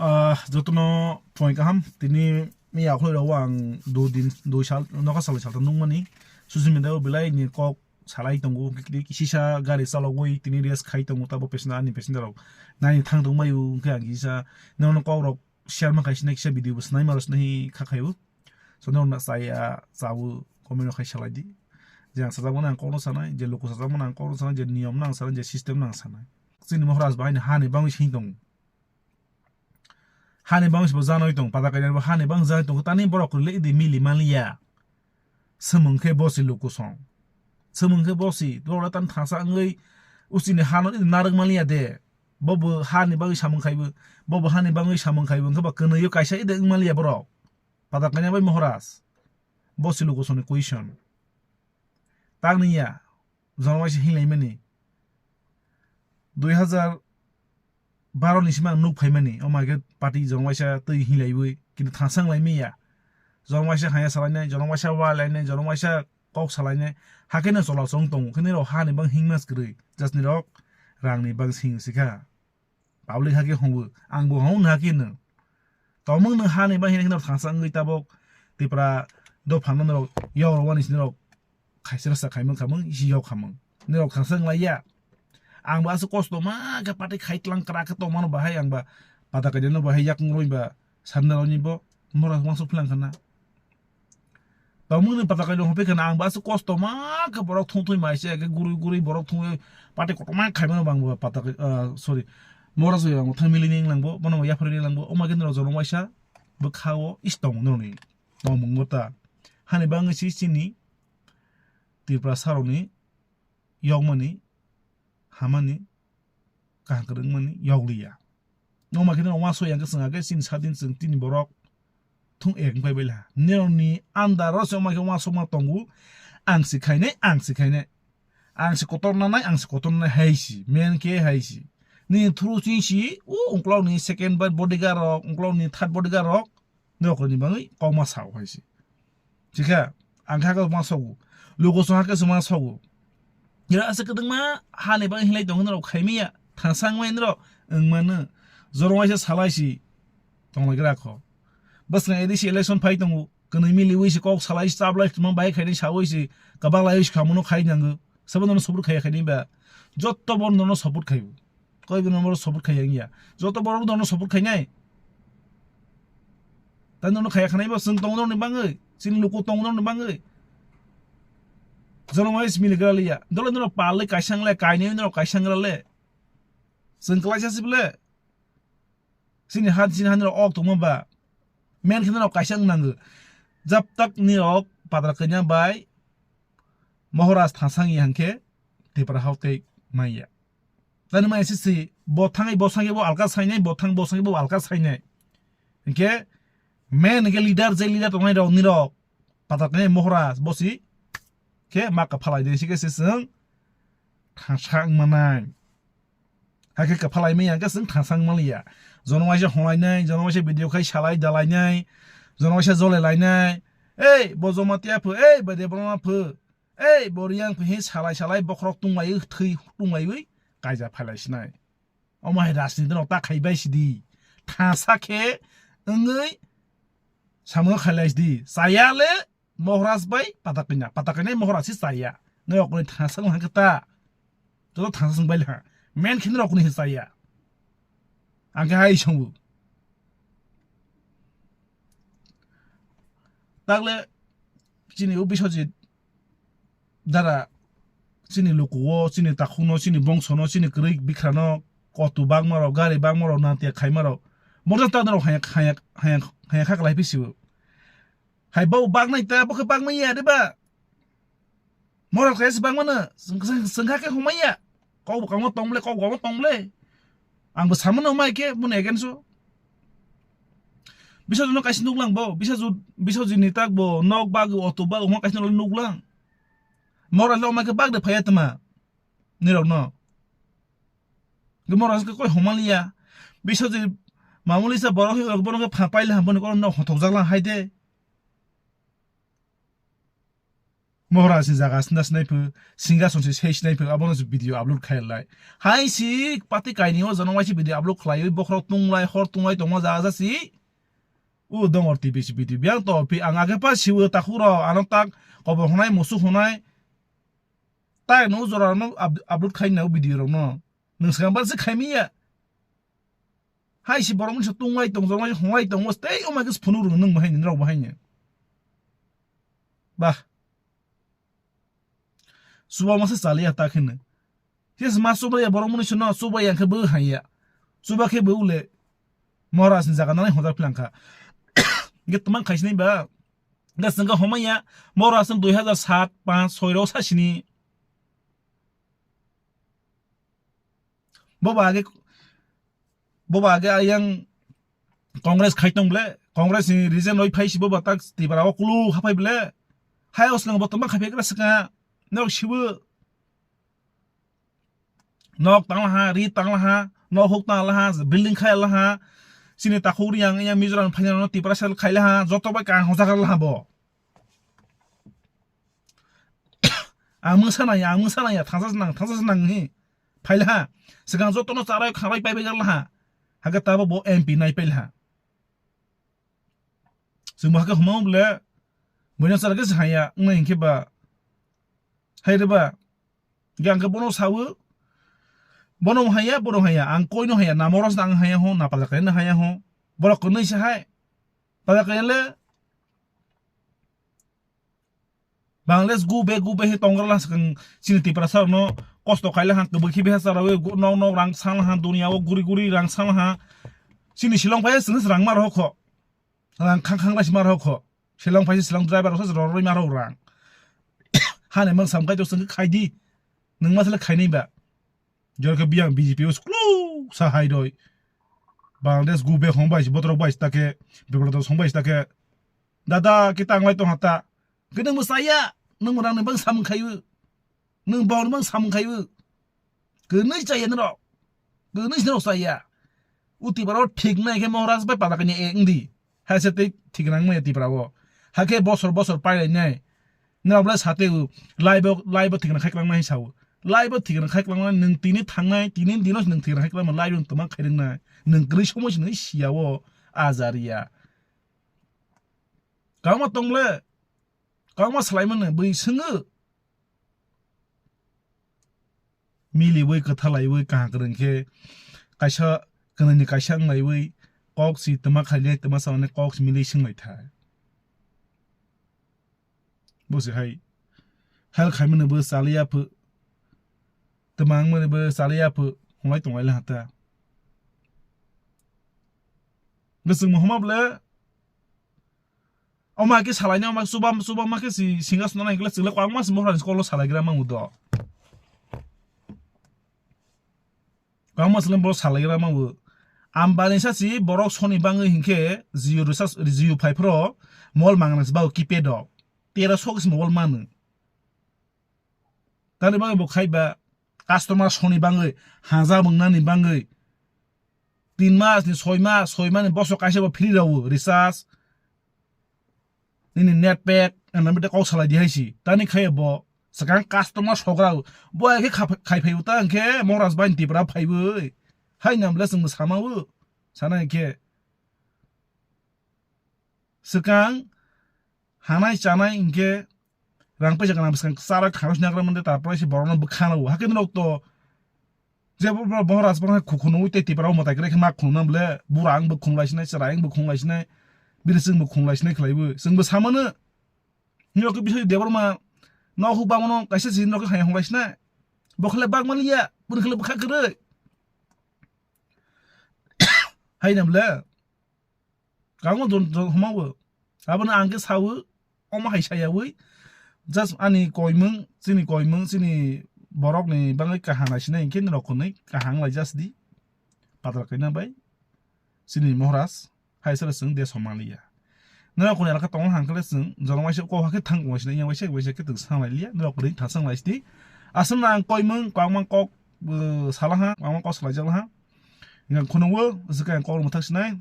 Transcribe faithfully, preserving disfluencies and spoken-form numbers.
Ah, jotono phone kaham, tini miya khoi rok ang dui din, dui sal, nokha salai salta nungmani. Social media o belai ni kok salai tongo, kisisa gari chalogwi tini rest khai tongo, tabo passenger, ani passenger rok naini thang tong maio, hwnkhe ang kisa nono kok rok share ma khaisina, kisa video bo snai maro snai kha khaio. So, nono chaya, chawo, comment rok khai salai di. Je ang sajak mano ang kokno sanai, je luku sajak mano ang kokno sanai, je niyom no ang sanai, je system no ang sanai. Chini Maharaj bahai ni hani bangwi sing tongo. Hani bangwi se bo janai tong, pada kainai bo hani bang janai tong, tani borok kwrwile idi mili manliya. Swmwng khe bosi luku song. Swmwng khe bosi, borok le tani thangsa wngwi usini hano idi narwk manliya de. Bo bo hani bangwi samwng khaibo, bo bo hani bangwi samwng khaibo, wngkhe ba kwnwi o kaisa idi wng manliya borok. Pada kainai bai Maharaj. Bosi luku song ni question. Tangni ya. Jono waisa hinlaimani. Dui hazar baro ni simi ang nuk phaimani, omo hai khe party jono waisa twi hinlaiwi, kintu thangsa wnglaimaya. Jono waisa haya salainai, jono waisa walainai, jono waisa kok salainai, hakhe no chola chong tongo, khe nini rok hani bang hingmas kwrwi, just nini rok rang ni bang sing sikha. Public hakhe hongo, ang bo hong na hakhe no. Tongmung no hani bang hini kheno thangsa wngwi tabok Tipra dophano norok yok rwmani sini rok khaisa rasa khaimung khamung isi yok khamung. Norok thangsa wnglaiya. Ang bo aswk kosto ma khe pati khai tlang kra khe tongmano bahai ang ba pata kaideno bahai yakung roi ba sanda roni bo mora mangso phlang khana. Tongmung ni pata kaideno hopi khana ang bo aswk kosto ma khe borok thung thung mai se khe gurui gurui borok thung pati kotorma khaimano bang bo pata kai, ah, sorry. Mora soi ang thang mili ni lang bo bono yapharwi ni lang bo oma khe norok jono waisa bwkha o is tong norni. Tongmung bo ta. Hani bangwi si chini Tripura sarokni yokmani, hamani, kaham kwrwngmani yokliya. Nokma khe nokma uansuk yang khe chwng age chini sadin chwng tini borok thung ek wngpai baila. Nirokni under o se wngma khe uansukma tongo, ang se khainai, ang se khainai. Ang se kotor nanai, ang se kotor nanai hai si, men khe hai si. Nini through chini si, o ungkulokni second bodyguard rok, ungkulokni third bodyguard rok, norokni bagwi kokma sao hai se. Chikha, ang kha kokma sogo. Lugo song hakhe songma sogo. Ira asa kwdwngma hani bagwi hinlai tongo norok khaimaya, thangsa wngmani norok wngmano. Jorong waisa salai si tonglaigra kho. Bwswkang A D C election phai tongo. Kwnwi miliwi si kok salai si chaplai tongma bai khainai sawi si kwbang lai si khamono khai nango. Sabo nono support khaiya khainai ba. Jotto bo nono support khaibo. Koi bo nono support khaiya wngya. Jotto borok nono support khainai. Tei nono khaiya khanai bo chwng tongo norokni bagwi. Chini luku tongo norokni bagwi. Jono wai smili gra liya. Dole norok palwi kaisa wng le, kainwi norok kaisa wng gra le. Chwng kwlaisa si bole. Chini ha, chini ha norok ok tongma ba. Men khe norok kaisa wng nango. Jab tak nirok padra kanya bai Maharaj thasang ya hwnkhe Tripura hao tei maya. Tani mai sisi bo thangwi bo sangwi bo alka sainai, bo thang bo sangwi bo alka sainai. Hwnkhe men hwnkhe leader, je leader tongnai rok nirok patak nai Maharaj bosi khe ma kaphalai de sikhe se chwng thangsa wngmanai. Hakhe kaphalai maya hwnkhe chwng thangsa wngmanliya. Jono waisa holainai, jono waisa video khai salai dalainai, jono waisa jole lainai. Ei bo Jamatia pho, ei bo Debbarma pho. Ei, bo Riyang phi salai salai bokhorok tungbai thwi tungbaiwi kaija phailai sinai. Omo hai rajniti no ta khaibai sidi. Thasa khe wngwi samuno khailai sidi. Chaya le Maharaj bai pata kanya. Pata kanya Maharaj si chaya. Nai okni thasa wng hangkhe ta. Joto thasa wng bai le ha. Men khe nai okni hi chaya. Ang khe hai songo. Takle chini o Biswajit dara chini lukuo, chini takhukno, chini bongsono, chini kwrwi bikhrano, koto bagmarok, gari bagmarok, nantiya khaimarok, motor ta norok haya, haya, haya, haya kha kwlai phi sio. Hai bo bagnai ta, bo khe bagmai ya de ba? Moral khe se bagmano, chwng, chwng, chwng kha khe humai ya. Kok bo kamo tong ble, kok bo kamo tong ble. Ang bo samano mai khe, boni against o. Biswajit no kaisa nuklang bo, Biswajit, Biswajit ni tak bo, nok bag, auto bag, omo kaisa nuklang. Moral no mai khe bag de phaiya tma. Nirok no. Ge moral khe koi humaliya. Biswajit mamuli sa borok hi, borok khe pha paila, boni kono nok hothok jaklang hai de. Mohrasni jaga sina sinai phu, singa sonsi sei sinai phu, abono se video upload khai lai. Hai si pati kaini o jono waisi video upload khlaiwi bokhorok tunglai, hor tunglai tongma jaga jasi. U dongor T V si video. Biang to pi ang age pa siwo takhuk rok, ano tak kobo hunai, musu hunai. Tak no jora no up-, upload khai nai video rok no. Nwng swkang bar se khai miya. Hai si borok misa tunglai tong, jormai honglai tong, tei o mai khe phunuk rwng nwng bahai ni, nrok bahai ni. Bah. Chuba masa chaliya ta khe no. Yes, ma chuba ya borok muni sino, chuba yang khe bo haiya. Chuba khe bo ule. Mohrasni jaga nang honjak philangkha. Ge tmang khaisni ba. Ge sengka homaya. Mohrasni dui hazar sat, panch, soi rok sa sini. Boba age, boba age ayang Congress khai tong ble, Congress ni reason roi phai si boba tak Tripura o kulu hapai ble, hai oslang bo tongma khai pekra saka, nok sibu, nok tang laha, ri tang laha, nok huk tang laha, building khai laha, sini takhuk ri yang, yang Mizoram phai no Tripura sel khai laha, joto bai kang hosa kar laha bo. Ang mungsa nang ya, ang mungsa nang ya, thangsa se nang, thangsa se nang hi. Phaila ha. Swkang jotono charai kharai pai bai garla ha. Hake tabo bo M P nai paila ha. Chwng bo hake huma ble. Boino chara khe se haya, wngnai hinkhe ba. Hai re ba. Ge ang khe bono sawo. Bono haya, bono haya. Ang koino haya, na moros ang haya ho, na pala kaino haya ho. Borok kwnwi se hai. Pala kaile. Bangladesh gu be gu be he tonggrala swkang chini Tiprasa rokno kosto khaila ha, kwbwi khe beha charawi gu-, nok nok rang sangla ha, duniya o guri guri rang sangla ha. Chini Shillong phai chwngno rang ma rokho. Rang khang khang lai ma rokho. Shillong phai Shillong driver rok roroi ma rok rang. Hane mang sam khai to chwng khai di. Nwng ma sele khainai ba. Jor khe biyang B J P o sklu sa hai doi. Bangladesh gu be hong bai botrok bai take, bibrodo song bai take. Dada kita ang lai tong hata. Kene mo saya, nung rang ni bang sam khayu. Nung bang bang sam khayu. Kene chaya nro. Kene nro saya. Uti baro thik nai khe Maharaj bai pada kanya ek ndi. Hai se tei thik nang maya Tipra o. Hakhe bosor bosor pai lai nai. Nrok le sate u, live o, live o thikna khai kwlangma hai sao. Live o thikna khai kwlangma nwng tini thangnai, tini dino nwng thikna khai kwlangma live o twma khai rwngnai. Nwng kwrwi somoi se nai sia o ajariya. Kangma tong le, kangma salai mano bwi swngo. Miliwi, kwthalaiwi, kaham kwrwng khe kaisa, kwnwini kaisa wnglaiwi, kok si twma khainai, twma sanani kok si milwi swnglaithai. Bo se hai hel khaimani bo chaliya phu, twma wngmani bo chaliya phu, hwnlai tonglai laha ta. Bwswk muhuma ble. Omo hai khe salaini, omo hai chuba, chuba ma khe si singa swnamnai hwnkhe chwngla kwbangma se Maharaj ni kolo salaigra mangu do. Kwbangma se borok salaigra mangu. Ambani sa si borok soni bangwi hinkhe Jio rwsa, Jio phai phro mol mangna se bago keypad o. Tera sok se mobile manu. Tani bagwi bo khai ba customer soni bangwi, haja mwngnani bangwi, tin mas ni, soi mas, soi mas ni bosok kaisa bo free rw recharge, nini net pack, and lamite kok salai di hai si. Tani khai bo swkang customer sogra bo hai khe kha-, khai phai ta hwnkhe Maharaj bai Tipra phaiwi. Hai nam le chwng sama o. Sana hwnkhe swkang hanai chanai hwnkhe rang paisa gana bwskang chara khana sina gra mande, tarpore se borokno bwkhana o. Hakhe norok to je bo, bo, Maharaj borok khukhuno ui tei Tipra o mwtai kre khe ma khununa bole, bura ang bwkhung lai sinai, chwrai ang bwkhung lai sinai, bini chwng bwkhung lai sinai khlai bo. Chwng bo samano, norok khe bisoi Debbarma no huk bangmano kaisa si norok khe hai hong lai sinai. Bo khle bak man liya, bini khle bwkha kwrwi. Hai na bole. Kangma don, don homa bo. Abono ang khe sawo, omo hai sayawi. Just ani koimung, chini koimung, chini borok ni bangwi kaham nai sinai, hinkhe norok hwnwi kaham lai just di. Padra kaina bai. Chini Maharaj, hai sara chwng de somaliya. Norok hwnwi alakha tongo hang khe chwng, jono waisa kok hakhe thang waisa, yang waisa, waisa khe twk sang lai liya, norok hwnwi thasang lai sidi. Aswk no ang koimung, kwbangma kok, uh, salaha, kwbangma kok salai jalaha. Yang khunung wo, aswk ang kok mwthak sinai.